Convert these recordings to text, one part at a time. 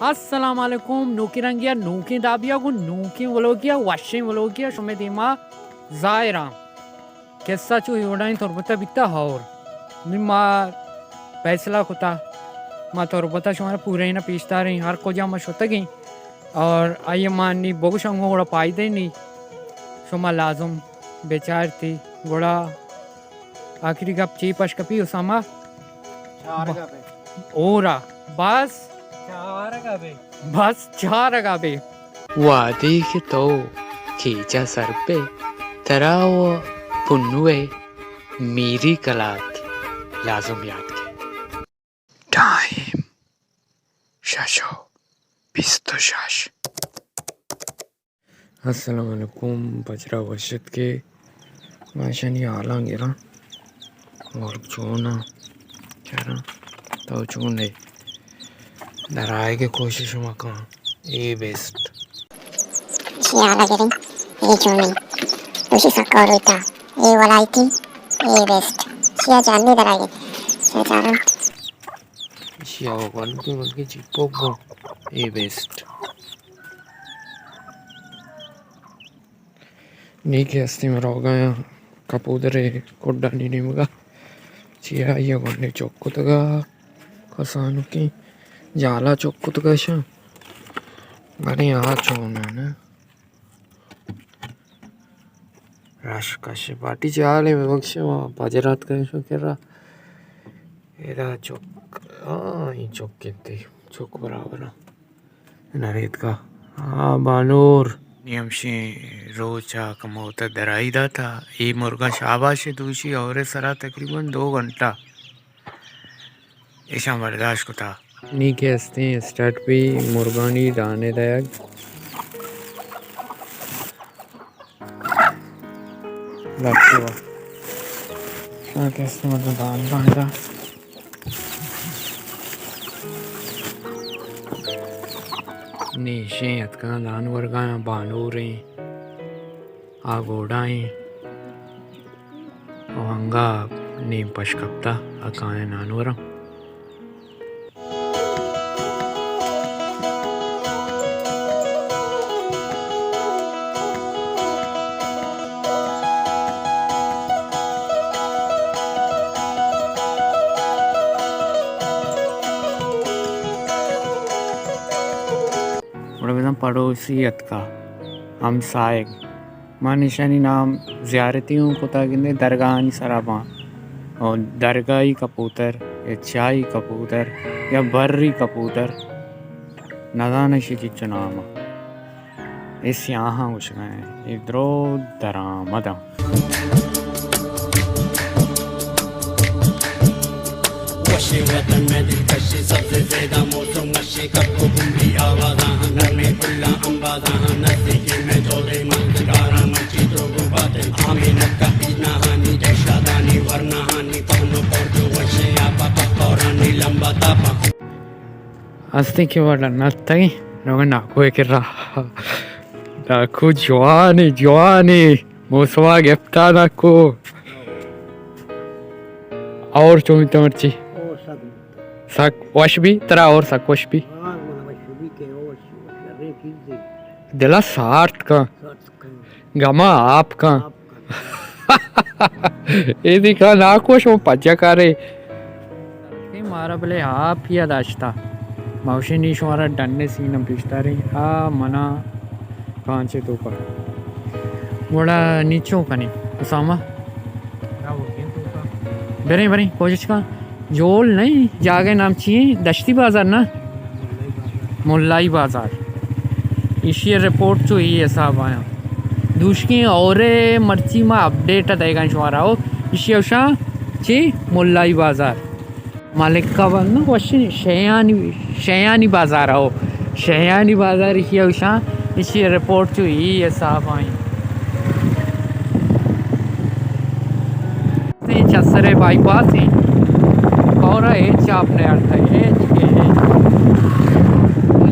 السلام علیکم، نوکیں رنگیا، نوکیں دابیا، گوں نوکیں ولوگیا، وشیں ولوگیا شمے دیما ظاہراں۔ قصہ چو اے وڑائیں تربتا بیتا ہور۔ نی ما فیصلہ کتا، ما تربتا شمارا پورا اینا پیش داریں، ہر کجا ما شتگیں۔ اور آئیے ما نی بگوشاں گوں گڑا پائدے نی، شما لازم بچارتی۔ گڑا آخری گپ چی پش کپی اسامہ؟ چارگا بے۔ اورا، بس؟ چارگا بے۔ بس چارگا بے۔ وہدے کہ تو کیچا سر بے، ترا و پنو ء میری کلات لازم یاد کیت۔ ٹائم شش و بیست و شش۔ السلام علیکم، پجرا وش اتکے۔ ما اشانی حالاں گراں۔ ملک چون آں؟ چاراں تو چون ئے؟ در آیگ ء کوشش ما کن۔ A best. اشی حالا گریں۔ اے چون ئے؟ دوشی سکا رویتا۔ اے ولایتی۔ A best. اشیا جانی در آیگ۔ اشیا چاراں۔ اشیا گونڈی گونڈی چیپوک گوں۔ A best. نی کہ ہستیں من روگایاں کپودرے کڈانی نیمگا۔ چیا آئی ء گونڈیں چک کتگا، کسانکیں جالا چک کتگا اشاں۔ بلے آ چون ء نہ۔ رش کش پارٹی چالے ببخش، ما پجرات کنیں شو کرا۔ ادا چک، آ، این چک انت، چک برابر۔ نریتکا۔ آ، بانور۔ نی ہمشیں روچ ء کموت ء درائی داتا۔ اے مرگاں شاباش دوشی اور سرا تقریباً دو گھنٹہ ایشاں برداشت کتا۔ نی کہ ہستیں اسٹارٹ بی مرگانی دانے دئیگ۔ لٹکے وا۔ آ کہ ہستیں مطلب دان دان دا۔ نیشیں اتکاں دان ورگاں بانوریں۔ آ گوڈائیں۔ او انگا نیم پش کپتا، آ کائیں نانوراں۔ گڑا بزاں پڑوسی اتکا، ہمساہگ۔ من ایشانی نام زیارتی اوں کتا، گندے درگاہانی سرا باں۔ او درگاہی کپوتر یا چاہی کپوتر یا بری کپوتر، نزاناں ایشی چچو نام ء۔ اے سیاہاں گوشگا ایں، اے درو درآمداں۔ وشیں وطن میں دلکشی سبز زیدہ موسم، نشے کپ و بمبی آوازاں، نرمیں پلاں امبازاں، نزدیکی میں دودے مندگاراں، منچی دروگ و باطل آمینت کا عید نہانی، جشادانی ورنہانی، پہنو پور جو وشیں آپا پکورانی لمبا تاپاں۔ ہستیں کہ وڑا نہ تئی روگا ناکو ء کرا۔ ناکو جوانی، جوانی۔ موسما گپتا ناکو۔ اور چون بیتا مرچی؟ اور سک۔ سک وش بی، ترا اور سک وش بی۔ ہاں، من وش بی کہ اور شریں چیزے۔ دلا سارت کن۔ سارت کن۔ گما آپ کن۔ آپ کن۔ اے دیکھا ناکو شما پجا کارے۔ اے مارا بلے آپ یا داشتا۔ موشی نی شمارا ڈنے سینم پیشداریں۔ آ منا کانچے توکا۔ گڑا نی چون کنی؟ اسامہ؟ بریں، بریں، کوشش کن۔ جول نہیں، جاگہ نام چی ایں؟ دشتی بازار نا؟ ملائی بازار۔ ایشی ء رپورٹ چو اے حساب آیاں۔ دوشکیں اور مرچی ما اپڈیٹ ء دئیگاں شمارا ہو۔ ایشی ء گوشاں چی؟ ملائی بازار۔ ملک آباد نا گوشیں شیانی، شیانی بازار ہو۔ شیانی بازار ایشی ء گوشاں، ایشی ء رپورٹ چو اے حساب آئیں۔ اے چسر ء بائی پاس ایں۔ اور ہچ آپ نہ ہلتا، ہچ کہ ہچ۔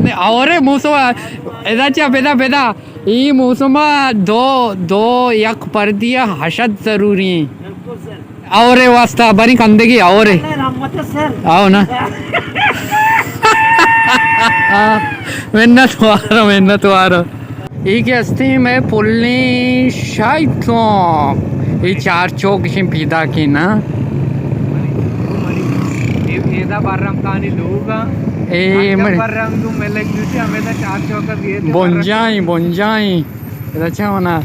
نے، اور موسم ادا چا بدا، بدا۔ اے موسم ء دو، دو یک پردی ء ہشت ضروری ایں۔ اور واسطہ بری کندگی اور۔ اللہ رحمت سر۔ آؤ نا۔ آ، منت وارا، منت وارا۔ اے کہ ہستیں مئے پلیں شاہی چوک، اے چار چوک اشیں پیداکیں نا۔ اے، اے من-، برم کانی لوگ آں۔ اے ہر من-، برم دو ملک دوتی، ہمیں دا چار چوک بیت۔ بنجائیں، بنجائیں۔ ادا چا ونا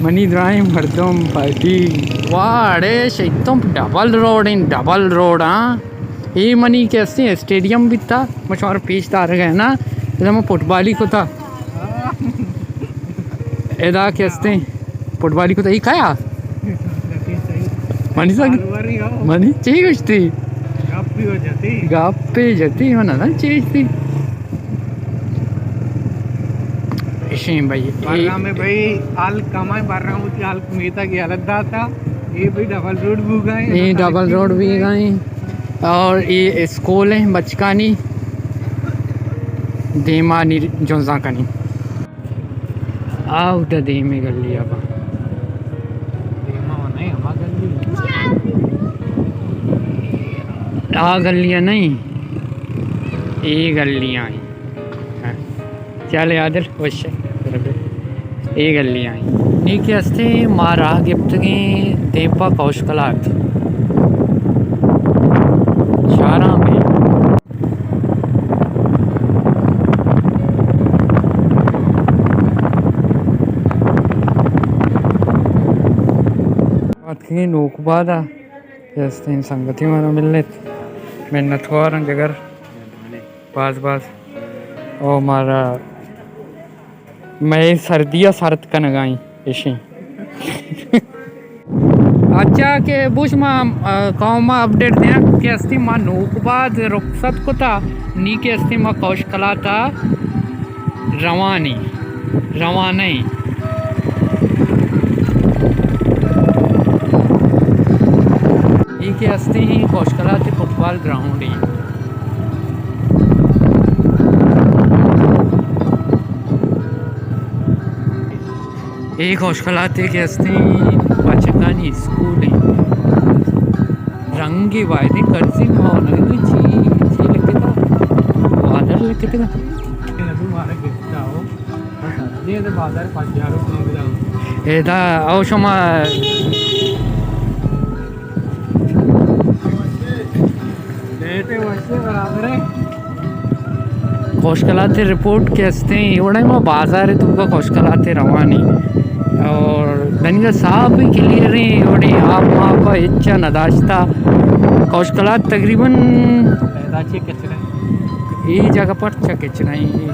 منی درائیں مردم پارٹی۔ واہ، اڑے شیطان ڈبل روڈ ایں، ڈبل روڈ، ہاں۔ اے منی کہ ہستیں اسٹیڈیم بیتا، ما شمارا پیش دارگ ءَ نا۔ ادا ما فٹبالی کتا۔ ادا کہ ہستیں فٹبالی کتا، اے کیا؟ منی سنگ، منی چی گوشتی؟ گپی جتی، من نہ چی گوشتی۔ اشیں بھائی، اے برنامہ بھائی، حال کمائیں برنامہ ہوتی، حال میتا کی حالت داتا۔ اے بھائی ڈبل روڈ بوگائیں، اے ڈبل روڈ بوگائیں۔ اور اے اسکول ایں بچکانی، دیمانی جنزاں کنی۔ آ اودا دیمے گلی ءَ با۔ آ گلی ءَ نہیں، اے گلی ءَ ایں۔ چل عادل، وش اے۔ اے گلی ءَ ایں۔ نی کہ ہستیں ما راہ گپتگیں دیم پہ کوشکلات۔ شاہراہ میں۔ اتکگیں نوک بادا کہ ہستیں سنگتی مارا ملت۔ منتواراں جگر۔ باز باز۔ او مارا مئے سردی ءَ سرد کنگائیں اشیں۔ اچھا کہ بوش ما، آ، قوم ءَ اپڈیٹ دیاں کہ ہستیں ما نوک باز رخصت کتا، نی کہ ہستیں ما کوشکلات ءَ روانی، روانیں۔ اے کہ ہستیں کوشکلات فٹبال گراؤنڈ ایں۔ اے کوشکلاتے کہ ہستیں بچکانی اسکول ایں۔ رنگی وائدیں کرزی ما نگندی چی، چی لکھتا؟ وادر لکھتا۔ ادا او شما کوشکلات ءِ رپورٹ کہ ہستیں، اے وڑیں ما بازار ءِ توکا کوشکلات ءَ روانی۔ اور دنیگا صاف بھی کلیئر ایں، اے وڑیں آپ ماپ ہچ نہ داشتا۔ کوشکلات تقریباً ادا چہ کچرا اے جگہ پر چہ کچرا ایں۔ اے،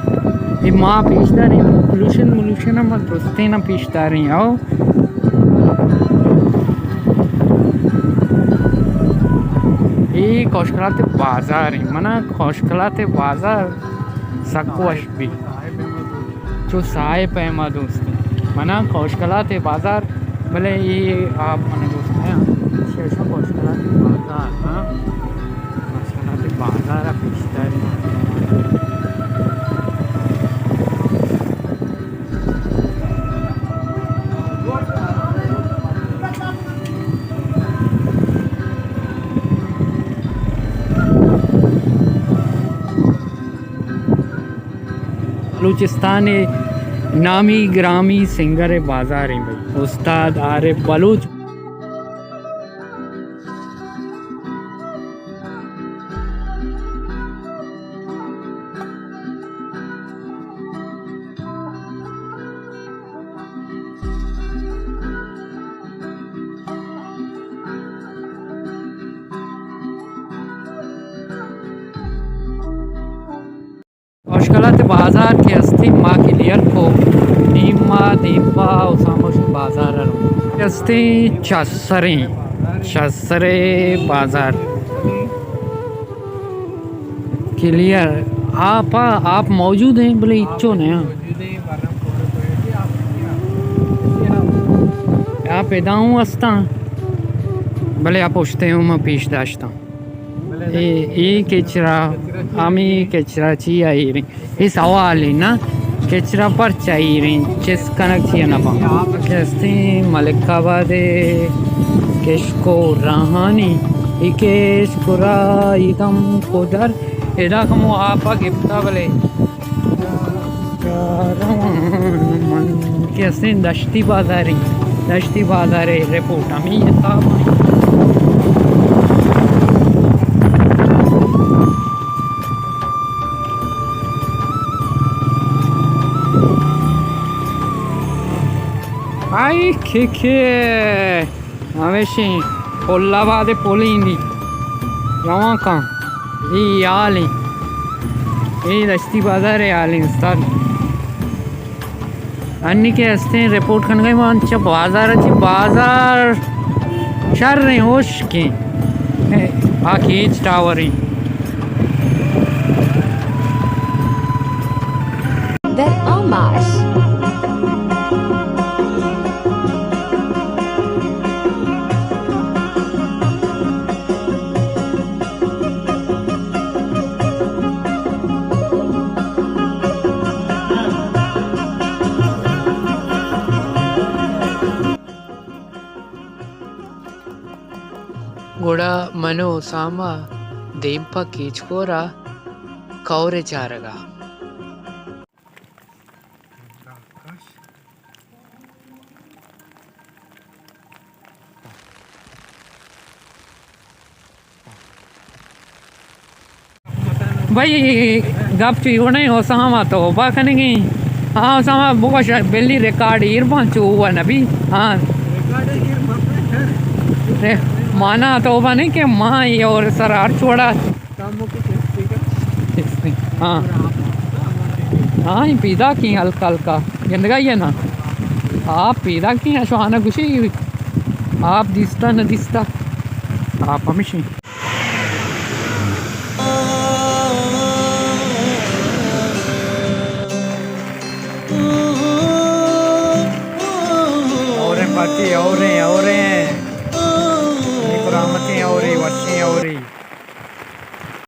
اے ما پیش داریں، پولوشن مولوشن ہم درستیں نہ پیش داریں۔ او۔ اے کوشکلات بازار ایں۔ منا کوشکلات بازار سک وش بی۔ چو ساہے پیما دوستیں۔ منا کوشکلات بازار، بلے اے آپ منا دوستیں، ہاں۔ شیشو کوشکلات بازار، ہاں۔ کوشکلات بازار پیش داریں۔ بلوچستان ءِ نامی گرامی سنگر ءِ بازار ایں بھائی، استاد عارف بلوچ۔ کوشکلات بازار کہ ہستی ما کلیئر کو، نیم ما دیم پا اسامبشن بازار رو۔ ہستی چسریں، چسرے بازار۔ کلیئر۔ آپ، آپ موجود ایں، بلے ہچو نہ ایں۔ آپ ادا ہوں ہستاں، بلے آپ اشتے ہوں ما پیش داشتاں۔ اے، اے کچرا، ہمے کچرا چیا ایریں؟ اے سوالے نا، کچرا پرچا ایریں؟ چست کنگ چیا نہ باں؟ کہ ہستیں ملک آباد ءِ کشک و راہانی، اے کشک و راہ، اے دم کو در، ادا کمو آپا گپتا بلے۔ من کہ استیں دشتی بازاریں، دشتی بازارے رپورٹ ہمیں حساب۔ آئی کھے کھے۔ ہمیشیں پل آباد پل ایندی روان کن۔ اے حال ایں۔ اے دشتی بازار حال ایں استاد۔ انی کہ استیں رپورٹ کنگے من چہ بازار چی بازار شر ایں ہوشکیں۔ آ کیچ ٹاور ایں۔ در آماش۔ گڑا من و اسامہ دیم پہ کیچکور ءَ کور ءِ چارگ ءَ۔ بھئی، گپ چو ایوڑیں، اسامہ توبہ کنگی۔ ہاں، اسامہ بگوش، بلی ریکارڈ ایر بان چو ہوا نبی۔ ہاں۔ رے-، مانا توبہ نہیں کہ ماں یہ اور سر ہر چھوڑا۔ ہاں۔ ہاں، یہ پیدا کی ہلکا ہلکا۔ گندگا یہ نا۔ آپ پیدا کی ہیں، شوہانہ گوشی۔ آپ دیستا نہ دیستا۔ آپ ہمیشی۔ اوریں پارٹی، اوریں، اوریں۔